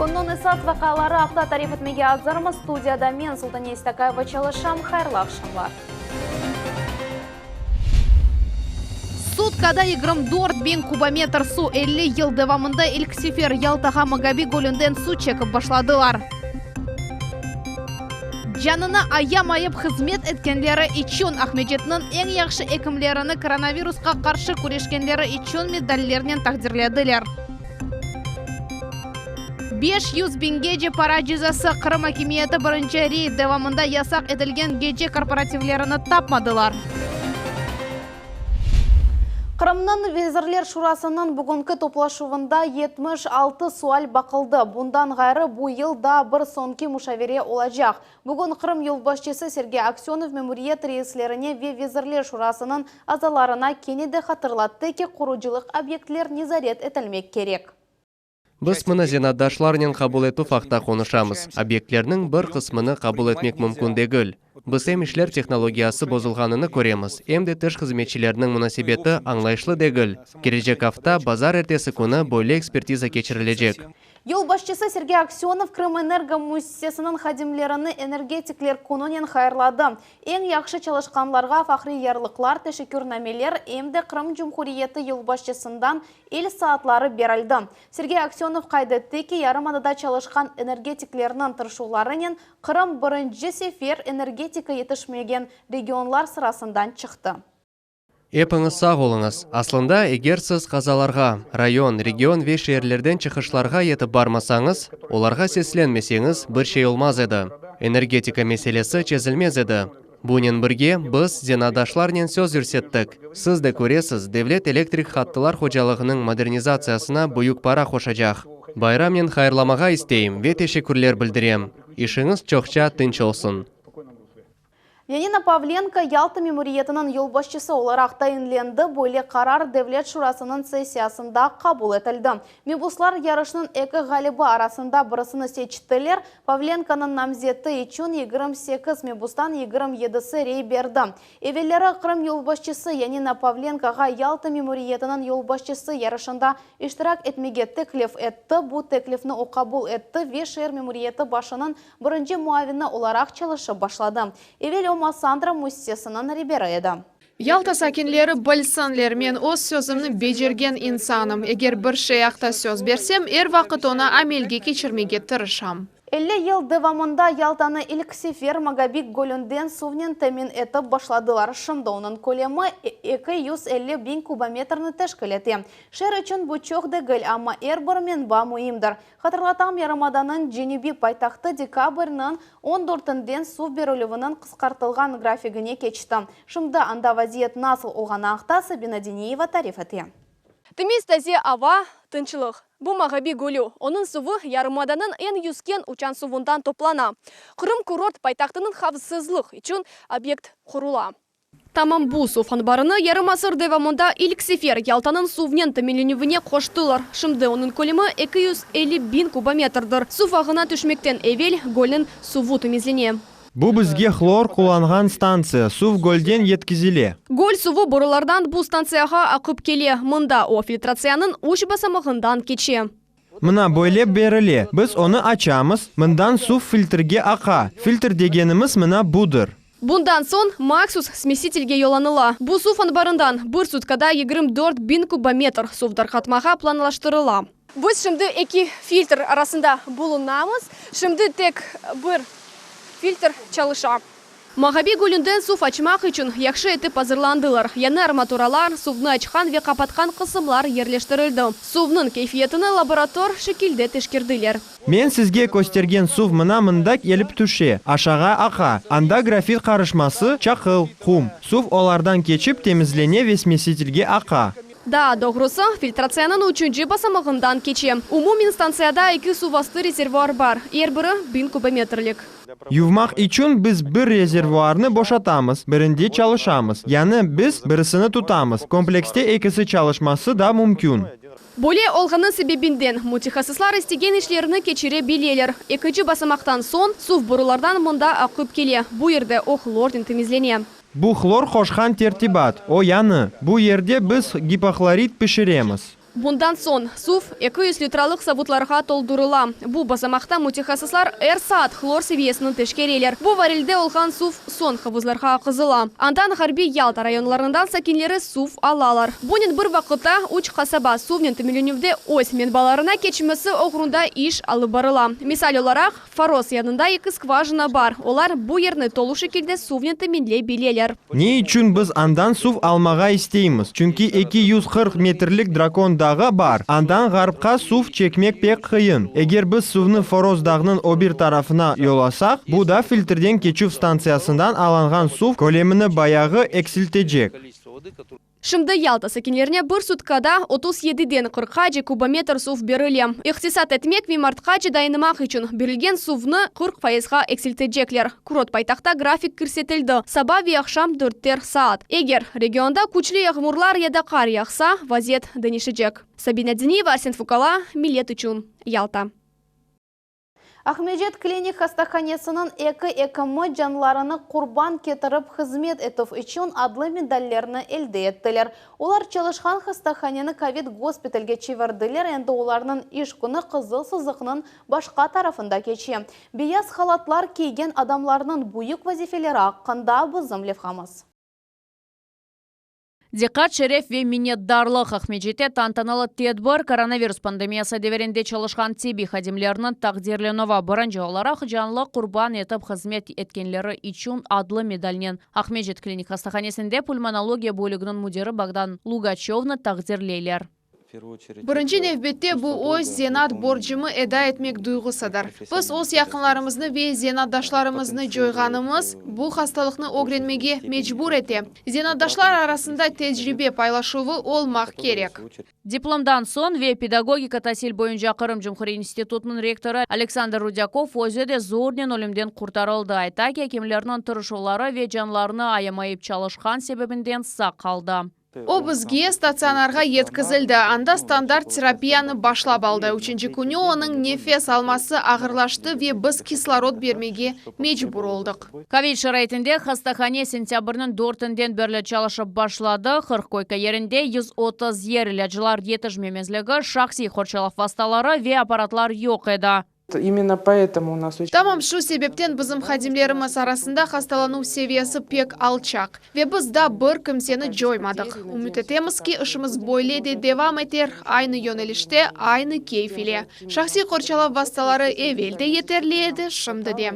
Künniñ esas vaqiaları aqta tarif etmege azırmız. Studiyada men, Sultaniye İstakayeva, çalışam. Hayırlı aqşamlar. Sutkada 24000 kubometr suv, 50 yıl devamında ilk sefer Yaltağa Magabi gölünden suv çekip başladılar. Canını ayamayıp hızmet etkenleri içün Aqmescitniñ eñ yahşı ekimlerini koronavirusqa qarşı küreşkenleri içün medallernen taqdirlediler. 500 biñgece para cezası, Qırım akimiyeti birinci reyd devamında yasaq etilgen gece korporativlerini tapmadılar. Qırımnıñ Vezirler Şurasınıñ bugünki toplaşuvında 76 sual baqıldı. Bundan ğayrı, bu yıl daa bir soñki muşavere olacaq. Bugün Qırım yolbaşçısı Sergey Aksönov memuriyet reislerine ve Vezirler Şurasınıñ azalarına kene de hatırlattı ki, qurucılıq obyektler nezaret etilmek kerek. Biz mına zenaatdaşlarnen qabul etüv aqta qonuşamız, obyektlerniñ bir qısmını qabul etmek mümkün degil. Biz em işler tehnologiyası bozulğanını köremiz, em de tış hızmetçilerniñ munasebeti añlayışlı degil. Kelecek afta, bazarertesi künü böyle ekspertiza keçirilecek. Yolbaşçısı Sergey Aksönov Krımenergo müessisesiniñ hadimlerini Energetikler kününen hayırladı. Eñ yahşı çalışqanlarğa fahriy yarlıqlar, teşekkürnameler, em de Qırım Cumhuriyeti yolbaşçısından el saatları berildi. Sergey Aksönov qayd etti ki, yarımadada çalışqan energetiklerniñ tırışuvlarınen Qırım birinci sefer energetika yetişmegen regionlar sırasından çıqtı. Epiñiz sağ oluñız. Aslında, eger siz qazalarğa, rayon, region ve şeerlerden çıqışlarğa yetip barmasañız, olarğa seslenmeseñiz, bir şey olmaz edi. Energetika meselesi çezilmez edi. Bunen birge, biz zenaatdaşlarnen söz yürsettik. Siz de köresiz, devlet elektrik hattılar hocalığınıñ modernizatsiyasına büyük para qoşacaq. Bayramnen hayırlamağa isteyim ve teşekkürler bildirem. İşiñiz çoqça tınç olsun. Yanina Pavlenko Yalta memuriyetiniñ yolbaşçısı olaraq tayinlendi, böyle qarar Devlet şurasınıñ sessiyasında qabul etildi. Mebuslar yarışnıñ eki ğalibi arasında birisini seçtiler, Pavlenkonıñ namzeti içün 28 mebustan 27-si rey berdi. Evelleri Qırım yolbaşçısı Yanina Pavlenkoğa Yalta memuriyetiniñ yolbaşçısı yarışında iştirak etmege teklif etti, bu teklifni o qabul etti ve şeer memuriyeti başınıñ Birinci muavini olaraq çalışıp başladı. Evel o Massandra müessisesiniñ reberi edi. Yalta sakinleri bilsinler, men öz sözümni becergen insanım. Eger bir şey aqta söz bersem, er vaqıt onı amelge keçirmege tırışam. 50 yıl devamında Yaltanı ilk sefer Magabik gölünden suvnen temin etip başladılar. Şimdi onıñ kölemi 250 biñ kubometrni teşkil ete. Şeer içün bu çoq degil, amma er bir menba müimdir. Hatırlatam, yarımadanıñ cenübiy paytahtı dekabrniñ on dörtinden suv berilüviniñ qısqartılğan grafigine keçti. Şimdi anda vaziyet nasıl olğanı aqta Sabina Diniyeva tarif ete. Temiz taze ava, tınçlıq. Bu Mağabi gölü. Onıñ suvı yarımadanıñ eñ yüzken uçansuvından toplana. Qırım kurort paytahtınıñ havfsızlıq içün obyekt qurula. Tamam bu suv anbarını yarım asır devamında ilk sefer Yaltanıñ suvnen teminlenüvine qoştılar. Şimdi onıñ kölemi 250 biñ kubometrdir. Suv ağına tüşmekten evel gölniñ suvu temizlene. Bu bizge hlor qullanğan stantsiya, suv gölden yetkizile. Göl suvu borulardan bu stantsiyağa aqıp kele. Mında o filtratsiyanıñ üç basamağından keçe. Mına böyle berile, biz onı açamız, mından suv filtrge aqa. Filtr degenimiz mına budır. Bundan soñ mahsus smesitelge yollanıla. Bu suv anbarından bir sutkada 24 biñ kubometr suv tarqatmağa planlaştırıla. Biz şimdi eki filtr arasında bulunamız. Şimdi tek bir filtr çalışa. Mağabi gölünden suv açmaq içün yahşı etip azırlandılar. Yañı armaturalar, suvnı açqan ve qapatqan qısımlar yerleştirildi. Suvnıñ keyfiyetini laborator şekilde teşkerdiler. Men sizge köstergen suv mına mında kelip tüşe, aşağa aqa. Anda grafit qarışması, çaqıl, qum. Suv olardan keçip temizlene ve smesitelge aqa. Daa doğrusı, filtratsiyanıñ üçünci basamağından keçe. Umumen stantsiyada eki suvastı rezervuar bar, er biri biñ kubometrlik. Yuvmaq içün biz bir rezervuarnı boşatamız, birinde çalışamız. Yani biz birisini tutamız. Komplekste ekisi çalışması da mümkün. Böyle olğanı sebebinden, mütehassıslar istegen işlerini keçire bileler. Ekinci basamaqtan soñ, suv borulardan mında aqıp kele, bu yerde o hlornen temizlene. Bu hlor qoşqan tertibat, o yañı. Bu yerde biz gipohlorit pişiremiz. Bundan soñ suv 200 litralıq savutlarğa toldurıla. Bu basamaqta mütehassıslar er saat hlor seviyesini teşkereler. Bu varilde olğan suv soñ havuzlarğa aqızıla. Andan Ğarbiy Yalta rayonlarından sakinleri suv alalar. Bunen bir vaqıtta üç qasaba suvnen teminlenüvde öz menbalarına keçmesi oğrunda iş alıp barıla. Misal olaraq, Foros yanında eki skvajina bar, olar bu yerni tolu şekilde suvnen teminley bileler. Ne içün biz andan suv almağa isteymiz? Çünki 240 metrlik Drakon dağı bar, andan ğarpqa suv çekmek pek qıyın. Eger biz suvnı Foros dağnıñ o bir tarafına yollasaq, bu da filtrden keçüv stantsiyasından alınğan suv kölemini bayağı eksiltecek. Şimdi Yalta sakinlerine bir sutkada 37-den qırqqace kubometr suv berile. İqtisat etmek ve martqace dayanmaq içün berilgen suvnı 40 fayızğa eksiltecekler. Kurort paytahtta grafik kirsetildi, saba ve aqşam dörtter saat. Eger regionda küçlü yağmurlar ya da qar yağsa, vaziyet deñişecek. Sabina Diniyeva, Arsen Fukala, Millet içün, Yalta. Aqmescit klinik hastahanesiniñ eki ekimi canlarını qurban ketirip hızmet etüv içün adlı medallerni elde ettiler. Olar çalışqan hastahaneni kovid gospitalge çevirdiler, endi olarnıñ iş künü qızıl sızıqnıñ başqa tarafında keçe. Beyaz halatlar kiygen adamlarnıñ büyük vazifeleri aqqında bizim levhamız. Diqqat, şeref ve minnetdarlıq Aqmescitte tantanalı tedbir, koronavirus pandemiyası devirinde çalışqan tibbiy hadimlerniñ taqdirlenüvi, birinci olaraq canlı qurban etip hızmet etkenleri içün adlı medalnen Aqmescit klinik hastahanesinde pulmonologiya bölüginiñ müdiri Bogdan Lugaçövnı taqdirleyler. Birinci nevbette bu öz zenaat borcumı eda etmek duyğusıdır. Biz öz yaqınlarımıznı ve zenaatdaşlarımıznı coyğanımız bu hastalıqnı ögrenmege mecbur ete. Zenaatdaşlar arasında tecribe paylaşuvı olmaq kerek. Diplomdan soñ ve pedagogika tasil boyunca Qırım Cumhuriy institutınıñ rektorı Aleksandr Rudâkov özü de zornen ölümden qurtarıldı, ayta ki, ekimlerniñ tırışuvları ve canlarını ayamayıp çalışqan sebebinden sağ qaldı. O bizge statsionarğa yetkizildi, anda standart terapiyanı başlap aldı. Üçünci künü onıñ nefes alması ağırlaştı ve biz kislorod bermege mecbur oldıq. Kovid şaraitinde hastahane sentâbrniñ dörtünden berli çalışıp başladı. 40 koyka yerinde 130 yer, ilâclar yetişmemezligi, şahsiy qorçalav vastaları ve apparatlar yoq edi. Именно поэтому у нас очень... Tamam şu sebepten bizim hadimlerimiz arasında hastalanuv seviyesi pek alçaq. Ve biz daa bir kimseni coymadıq. Ümüt etemiz ki, işimiz böyle de devam eter, aynı yönelişte, aynı keyf ile. Şahsiy qorçalav vastaları evel de yeterli edi, şimdi de.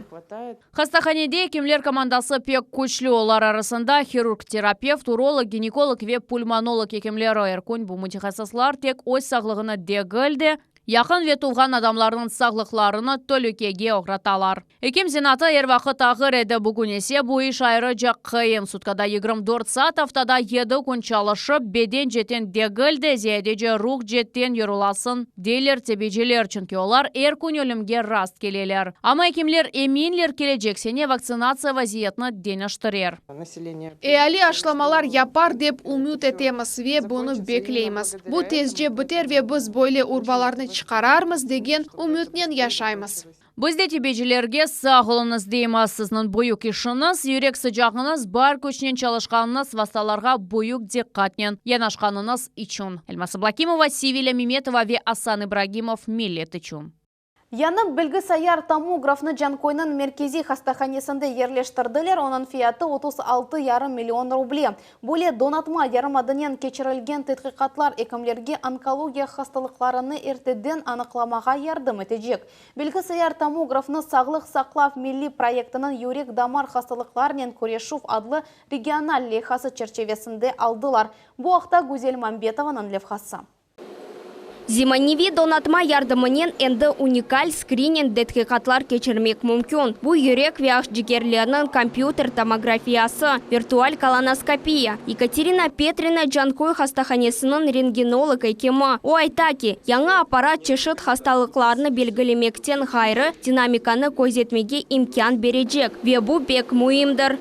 Hastahanede ekimler komandası pek küçlü, olar arasında hirurg, terapevt, urolog, ginekolog ve pulmonolog ekimleri. Er kün bu mütehassıslar tek öz sağlığını degil de, yaqın ve tuvğan adamlarnıñ sağlıqlarını telükege oğratalar. Ekim zenaatı er vaqıt ağır edi, bugün ise bu iş ayrıca qıyın. Sutkada 24 saat, aftada 7 kün çalışıp, beden ceetten degil de, ziyadece ruh ceetten yorulasıñ, deyler tibiyciler, çünki olar er kün ölümge rast keleler. Amma ekimler eminler, kelecek sene vaktsinatsiya vaziyetni deñiştirer. Население. Eali aşılamalar yapar dep ümüt etemiz ve bunı bekleymiz. Bu tezce biter ve biz böyle urbalarnı çıqararmız degen ümütnen yaşaymız. Biz de tibiycilerge sağ oluñız deymiz. Sizniñ büyük işiñiz, yürek sıcağıñız, bar küçnen çalışqanıñız, vastalarğa büyük diqqatnen yanaşqanıñız içün. Elmaz Ablâkimova, Sevilâ Memetova ve Asan İbragimov Millet içün. Yañı bilgisayar tomografnı Canköyniñ merkeziy hastahanesinde yerleştirdiler. Onıñ fiyatı 36,5 million ruble. Böyle donatma yardımınen keçirilgen tedqiqatlar ekimlerge onkologiya hastalıqlarını erteden aniqlamağa yardım etecek. Bilgisayar tomografnı Sağlıq saqlav milliy proyektiniñ yürek damar hastalıqlarınen küreşüv adlı regional leyhası çerçivesinde aldılar. Bu aqta Güzel Mambetovanıñ levhası. Zemaneviy donatma yardımınen endi unikal skrining tedqiqatlar keçirmek mümkün. Bu yürek ve aqcigerlerniñ kompyuter tomografiyası, virtual kolonoskopiya. Yekaterina Petrina Canköy hastahanesiniñ rentgenolog ekimi. O ayta ki, yañı apparat çeşit hastalıqlarnı belgilemekten ğayrı dinamikanı közetmege imkân berecek. Ve bu pek müimdir.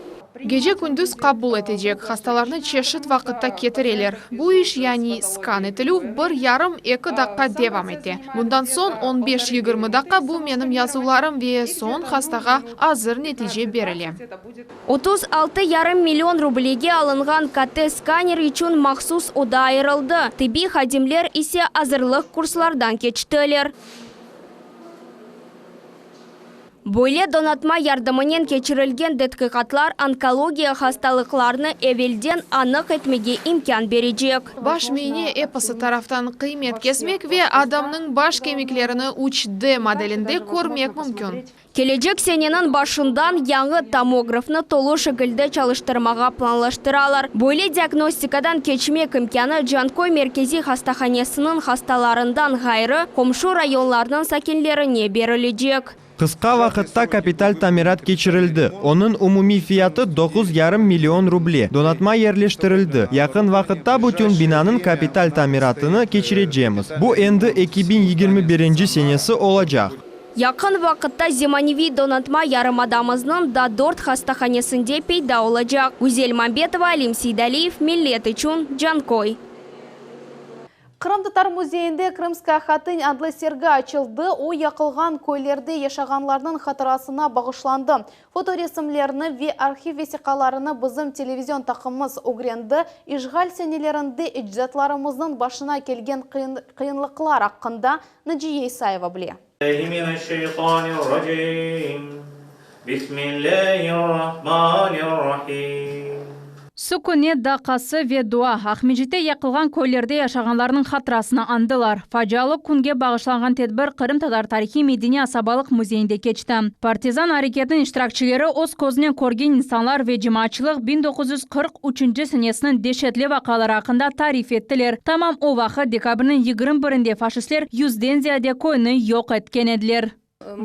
Gece-kündüz qabul etecek hastalarnı çeşit vaqıtta ketireler. Bu iş, yani skan etilüv, bir yarım, eki daqqa devam ete. Bundan soñ on beş, 20 daqqa bu menim yazuvlarım ve soñ hastağa azır netice berile. 36 yarım million rublege alınğan KT-skaner içün mahsus oda ayırıldı, tibbiy hadimler ise azırlıq kurslardan keçtiler. Böyle donatma yardımınen keçirilgen tedqiqatlar onkologiya hastalıqlarını evelden anıq etmege imkân berecek. Baş miyine episi taraftan qıymet kesmek ve adamnıñ baş kemiklerini 3D modelinde körmek mümkün. Kelecek seneniñ başından yañı tomografnı tolu şekilde çalıştırmağa planlaştıralar. Böyle diagnostikadan keçmek imkânı Canköy merkeziy hastahanesiniñ hastalarından ğayrı, qomşu rayonlarnıñ sakinlerine berilecek. Qısqa vaqıtta kapital tamirat keçirildi. Onıñ umumiy fiyatı doquz yarım million ruble. Donatma yerleştirildi. Yaqın vaqıtta bütün binanıñ kapital tamiratını keçirecemiz. Bu endi 2021 senesi olacaq. Yaqın vaqıtta zemaneviy donatma yarımadamıznıñ daa dört hastahanesinde peyda olacaq. Güzel Mambetova, Alim Seydaliyev, Millet içün, Canköy. Qırımtatar müzeyinde Krımskaya Hatın adlı sergi açıldı. O, yaqılğan köylerde yaşağanlarnıñ hatırasına bağışlandı. Fotoresimlerni ve arhiv vesiqalarını bizim televizion taqımımız ögrendi. İşğal senelerinde ecdatlarımıznıñ başına kelgen qıyınlıqlar aqqında Naciye İsayeva bile. Sükünet daqqası ve dua, Aqmescitte yaqılğan köylerde yaşağanlarnıñ hatırasını añdılar. Facialı künge bağışlanğan tedbir Qırımtatar tarihiy-medeniy asabalıq müzeyinde keçti. Partizan areketiniñ iştirakçileri, öz közünen körgen insanlar ve cemaatçılıq 1943 senesiniñ deşetli vaqiaları aqqında tarif ettiler. Tamam o vaqıt, dekabrniñ yigirmi birinde faşistler yüzden ziyade köyni yoq etken ediler.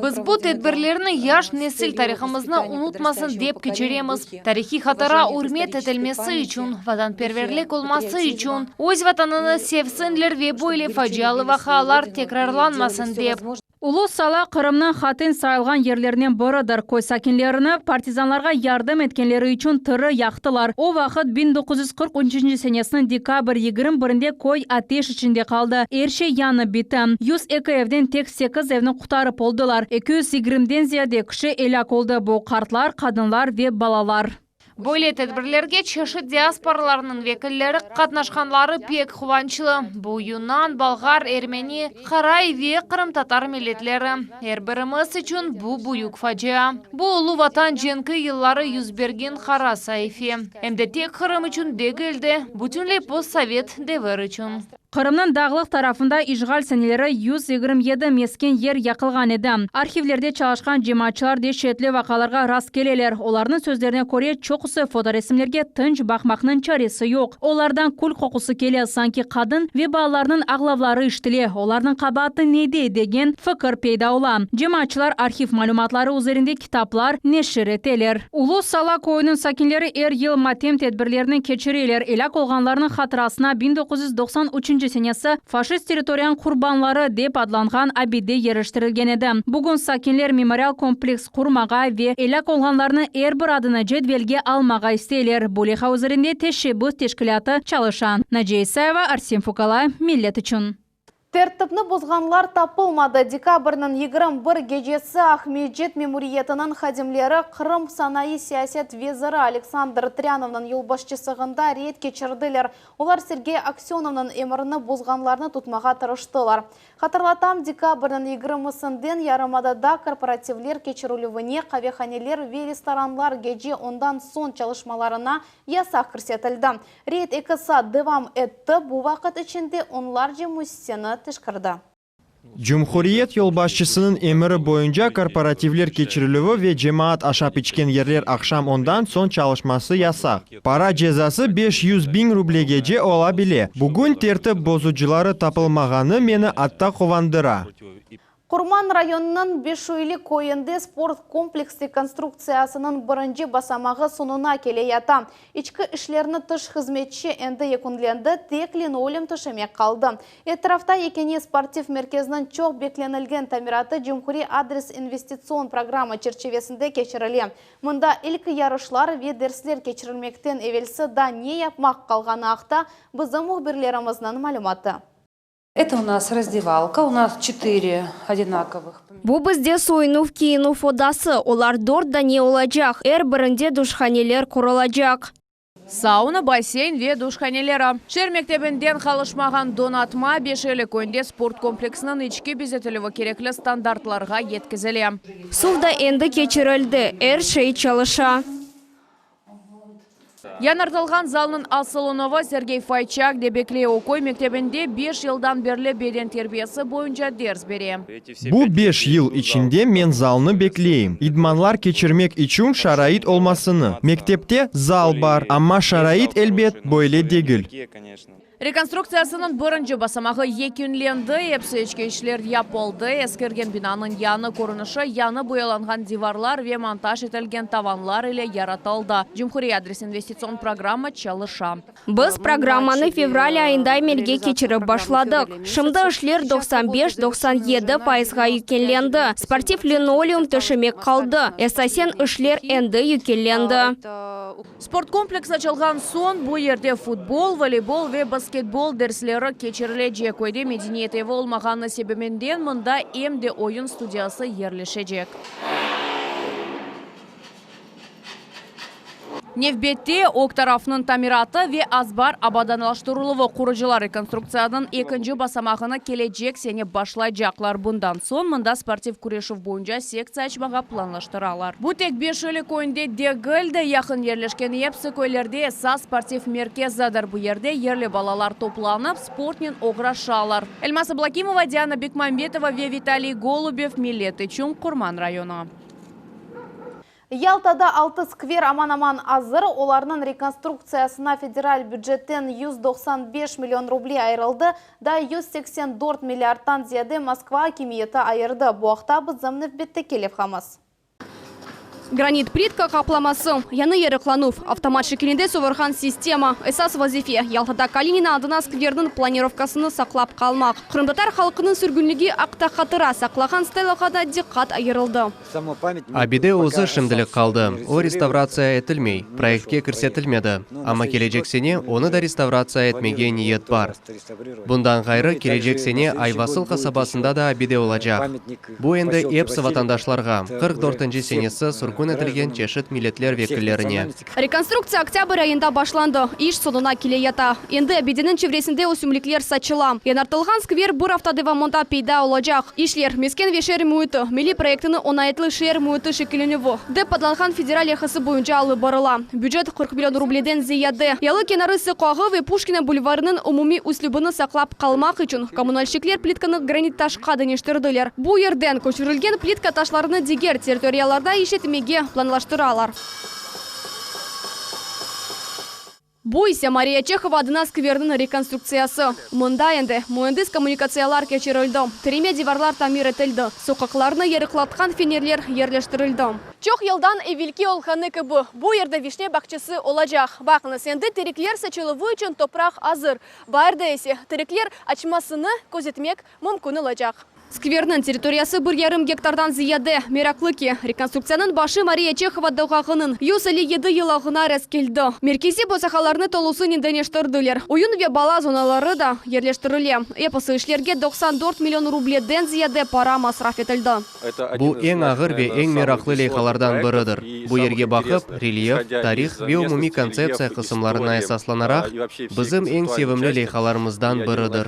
Biz bu tedbirlerni yaş nesil tarihımıznı unutmasın dep keçiremiz. Tarihiy hatıra ürmet etilmesi içün, vatanperverlik olması içün, öz Vatanını sevsinler ve böyle facialı vaqialar tekrarlanmasın dep. Ulu Sala Qırımnıñ Hatın sayılğan yerlerinen biridir. Köy sakinlerini partizanlarğa yardım etkenleri içün tiri yaqtılar. O vaqıt, 1943 senesiniñ dekabr 21-nde köy ateş içinde qaldı. Er şey yanıp bitti. 102 evden tek sekiz evni qurtarıp oldılar. 220-den ziyade kişi elâk oldı, bu, qartlar, qadınlar ve balalar. Böyle tedbirlerge çeşit diasporalarnıñ vekilleri qatnaşqanları pek quvançlı. Bu, yunan, bolğar, ermeni, qaray ve qırımtatar milletleri. Er birimiz içün bu büyük facia. Bu, Ulu Vatan cenki yılları yüz bergen qara saife. Em de tek Qırım içün degil de, bütünley postsovet devir içün. Qırımnıñ dağlıq tarafında işğal seneleri 127 mesken yer yaqılğan edi. Arhivlerde çalışqan cemaatçılar deşetli vaqialarğa rast keleler. Olarnıñ sözlerine köre, çoqusı fotoresimlerge tınç baqmaqnıñ çaresi yoq. Olardan kül qoqusı kele, sanki qadın ve balalarnıñ ağlavları işitile, olarnıñ qabaatı nede degen fikir peyda ola. Cemaatçılar arhiv malümatları üzerinde kitaplar neşir eteler. Ulu Sala köyüniñ sakinleri er yıl matem tedbirlerini keçireler. Elâk olğanlarnıñ hatırasına 1993 senesi Faşist territoriyanıñ qurbanları dep adlanğan abide yerleştirilgen edi. Bugün sakinler memorial kompleks qurmağa ve elâk olğanlarnıñ er bir adını cedvelge almağa isteyler. Bu leyha üzerinde Teşebbüs teşkilâtı çalışa. Naciye İsayeva, Arsen Fukalay, Millet içün. Tertipni bozğanlar tapılmadı. Dekabrniñ 21 gecesi Aqmescit memuriyetiniñ hadimleri Qırım sanayı siyaset veziri Aleksandr Trânovnıñ yolbaşçısığında reyd keçirdiler. Olar Sergey Aksönovnıñ emrini bozğanlarnı tutmağa tırıştılar. Hatırlatam, dekabrniñ yigirmisinden yarımadada korporativler keçirilüvine, qavehaneler ve restoranlar gece ondan soñ çalışmalarına yasaq kirsetildi. Reyd eki saat devam etti, bu vaqıt içinde onlarca müessiseni teşkirdi. Cumhuriyet yolbaşçısınıñ emiri boyunca korporativler keçirilüvi ve cemaat aşap-içken yerler aqşam ondan soñ çalışması yasaq. Para cezası 500 biñ rublegece ola bile. Bugün tertip bozucıları tapılmağanı meni atta quvandıra. Qurman rayonınıñ Beşüyli köyünde sport kompleks rekonstruktsiyasınıñ birinci basamağı soñuna kele yata. İçki işlerni tış hızmetçi endi yekünlendi, tek linoleum töşemek qaldı. Etrafta yekâne sportiv merkezniñ çoq beklenilgen tamiratı Cumhuriy adres investitsion programma çerçivesinde keçirile. Mında ilk yarışlar ve dersler keçirilmekten evelsi daa ne yapmaq qalğanı aqta bizim mühbirlerimizniñ malümatı. Eto u nas razdevalka, u nas çetıre odinakovıh. Bu bizde soyunuv-kiyinüv odası, olar dört dane olacaq, er birinde duşhaneler qurulacaq. Sauna, basseyn ve duşhaneleri. Şeer mektebinden qalışmağan donatma, Beşeli köyünde sport kompleksiniñ içki bezetilüvi kerekli standartlarğa yetkizile. Suv da endi keçirildi, er şey çalışa. Yañartılğan zalnıñ asılınuvı Sergey Fayçak de bekley, o, köy mektebinde beş yıldan berli beden terbiyesi boyunca ders bere. Bu beş yıl içinde men zalnı bekleyim, idmanlar keçirmek içün şarait olmasını. Mektepte zal bar, amma şarait, elbet, böyle degil. Rekonstruktsiyasınıñ birinci basamağı yekünlendi, episi içki işler yapıldı, eskirgen binanıñ yañı körünişi yañı boyalanğan divarlar ve montaj etilgen tavanlar ile yaratıldı. Cumhuriy adres investitsion programma çalışa. Biz programmanı fevral ayında amelge keçirip başladıq. Şimdi işler 95, 97 fayızğa yükünlendi. Sportiv linoleum töşemek qaldı. Esasen işler endi yükünlendi. Sport kompleks açılğan soñ, bu yerde futbol, voleybol ve basketbol dersleri keçirilecek. Köyde medeniyet evi olmağanı sebebinden mında em de oyun studiyası yerleşecek. Nevbette, ög tarafnıñ tamiratı ve azbar abadanlaştırıluvı. Qurucılar rekonstruktsiyanıñ ekinci basamağını kelecek sene başlaycaqlar. Bundan soñ mında sportiv küreşüv boyunca sektsiya açmağa planlaştıralar. Bu tek Beşöli köyünde degil de, yaqın yerleşken episi köylerde esas sportiv merkezidir. Bu yerde yerli balalar toplanıp, sportnen oğraşalar. Elmaz Ablâkimova, Diana Bekmambetova ve Vitaliy Golubev, Millet içün, Qurman rayonı. Yaltada altı skver aman-aman azır, olarnıñ rekonstruktsiyasına federal bücetten 195 million ruble ayırıldı, daa 184 milliardtan ziyade Moskva akimiyeti ayırdı. Bu aqta bizim nevbetteki levhamız. Granit plitka qaplaması, yañı yarıqlanuv, avtomat şekilinde suvurğan sistema. Esas vazife, Yaltada Kalinina adına skverniñ planirovkasını saqlap qalmaq. Qırımtatar halqınıñ sürgünligi aqta hatıra saqlağan stelağa da diqqat ayırıldı. Abide özü şimdilik qaldı, o restavratsiya etilmey, proyektke kirsetilmedi, amma kelecek sene onı da restavratsiya etmege niyet bar. Bundan ğayrı, kelecek sene Ayvasıl qasabasında da abide olacaq. Bu endi epsi vatandaşlarğa, 44-nci senesi sürgün etilgen çeşit milletler vekillerine. Rekonstruktsiya oktâbr ayında başlandı, iş soñuna kele yata. Endi abideniñ çevresinde ösümlikler saçıla. Yañartılğan skver bir afta devamında peyda olacaq. İşler, Mesken ve şeer müiti milliy proyektini oñaytlı şeer müiti şekillenüvi dep adlanğan federal leyhası boyunca alıp barıla. Bücet 40 million rubleden ziyade. Yalı kenarı soqağı ve Puşkina bulvarınıñ umumiy üslübini saqlap qalmaq içün kommunalşçikler plitkanı granit taşqa deñiştirdiler. Bu yerden köçürilgen plitka taşlarını diger territoriyalarda işletmege planlaştıralar. Bu ise Mariya Çehova adına skverniñ rekonstruktsiyası. Mında endi müendis kommunikatsiyalar keçirildi, tireme divarlar tamir etildi, soqaqlarnı yarıqlatqan fenerler yerleştirildi. Çoq yıldan evelki olğanı kibi, bu yerde vişne bağçası olacaq. Baqıñız, endi terekler saçıluvı içün topraq azır. Baarde ise terekler açmasını közetmek mümkün olacaq. Skverniñ territoriyası bir yarım gektardan ziyade. Meraqlı ki, rekonstruktsiyanıñ başı Mariya Çehova doğağınıñ 157 yıllığına rastkeldi. Merkeziy bosağalarnı tolusınen deñiştirdiler, oyun ve bala zonaları da yerleştirile. Episi işlerge 94 million rubleden ziyade para masraf etildi. Bu eñ ağır ve eñ meraqlı leyhalardan biridir. Bu yerge baqıp, relyef, tarih ve umumiy kontseptsiya qısımlarına esaslanaraq, bizim eñ sevimli leyhalarımızdan biridir.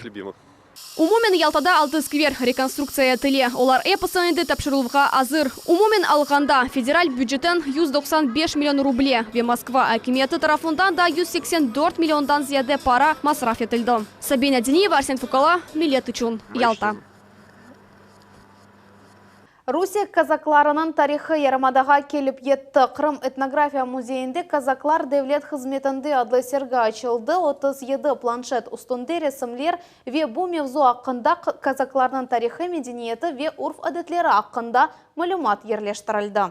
Umumen Yaltada altı skver rekonstruktsiya etile, olar episi endi tapşırıluvğa azır. Umumen alğanda, federal bücetten 195 million ruble ve Moskva akimiyeti tarafından da 184 milliondan ziyade para masraf etildi. Sabina Diniyeva, Arsen Fukala, Millet içün, Yalta. Rusiye kazaklarınıñ tarihı yarımadağa kelip yetti. Qırım etnografiya müzeyinde Kazaklar devlet hızmetinde adlı sergi açıldı. 37 planşet üstünde resimler ve bu mevzu aqqında, kazaklarnıñ tarihı, medeniyeti ve urf-adetleri aqqında malümat yerleştirildi.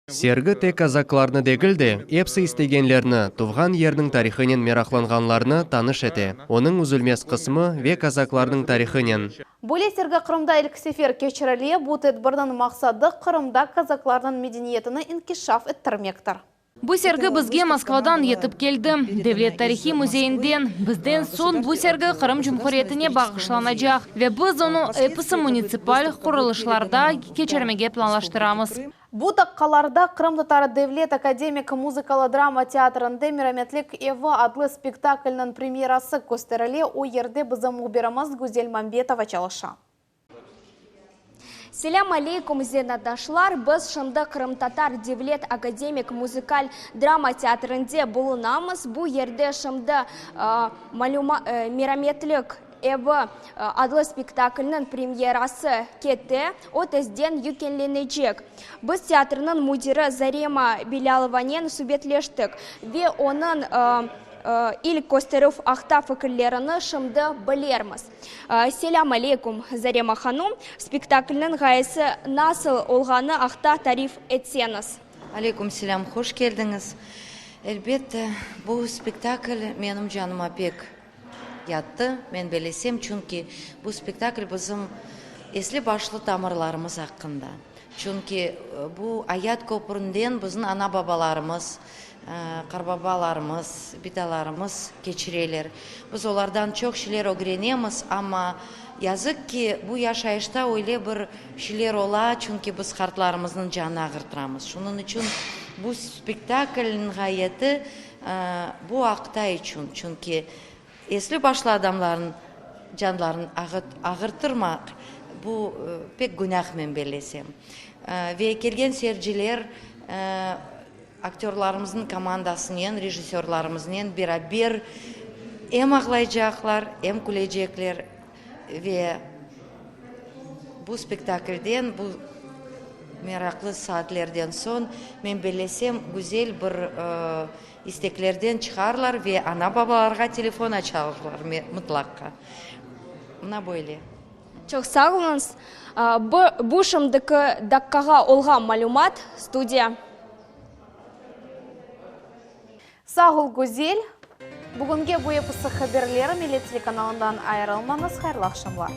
Sergi tek kazaklarnı degil de, epsi istegenlerni, tuvğan yerniñ tarihınen meraqlanğanlarnı tanış ete, onıñ üzülmez qısmı ve kazaklarnıñ tarihınen. Böyle sergi Qırımda ilk sefer keçirile. Bu tedbirniñ maqsadı, Qırımda kazaklarnıñ medeniyetini inkişaf ettirmektir. Bu sergi bizge Moskvadan yetip keldi, Devlet tarihiy müzeyinden. Bizden soñ bu sergi Qırım Cumhuriyetine bağışlanacaq ve biz onı episi munitsipal qurulışlarda keçirmege planlaştıramız. Bu daqqalarda Qırımtatar devlet akademik muzıkalı-drama teatrinde Merametlik evi adlı spektaklniñ premyerası kösterile, o yerde bizim mühbirimiz Güzel Mambetova çalışa. Selâm aleykum, zenaatdaşlar! Biz şimdi Qırımtatar devlet akademik muzıkal drama teatrinde bulunamız. Bu yerde şimdi Merametlik evi adlı spektaklniñ premyerası kete, o tezden yüklenecek. Biz teatrniñ müdiri Zarema Bilâlovanen subetleştik ve onıñ ilk kösterüv aqta fikirlerini şimdi bilermiz. Selâm aleykum, Zarema hanum! Spektaklniñ ğayesi nasıl olğanı aqta tarif etseñiz. Aleykum selâm, hoş keldiñiz! Elbette, bu spektakl menim canıma pek yattı, men belesem, çünki bu spektakl bizim esli-başlı tamırlarımız aqqında. Çünki bu ayat köpründen bizim ana-babalarımız, qarbabalarımız, bitalarımız keçireler. Biz olardan çoq şeyler ögrenemiz, amma yazıq ki, bu yaşayışta öyle bir şeyler ola, çünki biz qartlarımıznıñ canını ağırtıramız. Şunıñ içün bu spektaklniñ ğayeti bu aqta içün, çünki esli-başlı adamlarnıñ canlarını ağırtırmaq, bu pek günâh, men bellesem. Ve kelgen seyirciler aktörlarımıznıñ komandasınen, rejissörlarımıznen beraber em ağlaycaqlar, em külecekler ve bu spektaklden, bu meraqlı saatlerden soñ, men bellesem, güzel bir isteklerden çıqarlar ve ana-babalarğa telefon açarlar mıtlaqqa. Mına böyle. Çoq sağ oluñız. Bu şimdiki daqqağa olğan malümat, studiya. Sağ ol, Güzel. Bugünge bu episi haberleri, Millet telekanalından ayırılmañız, hayırlı aqşamlar.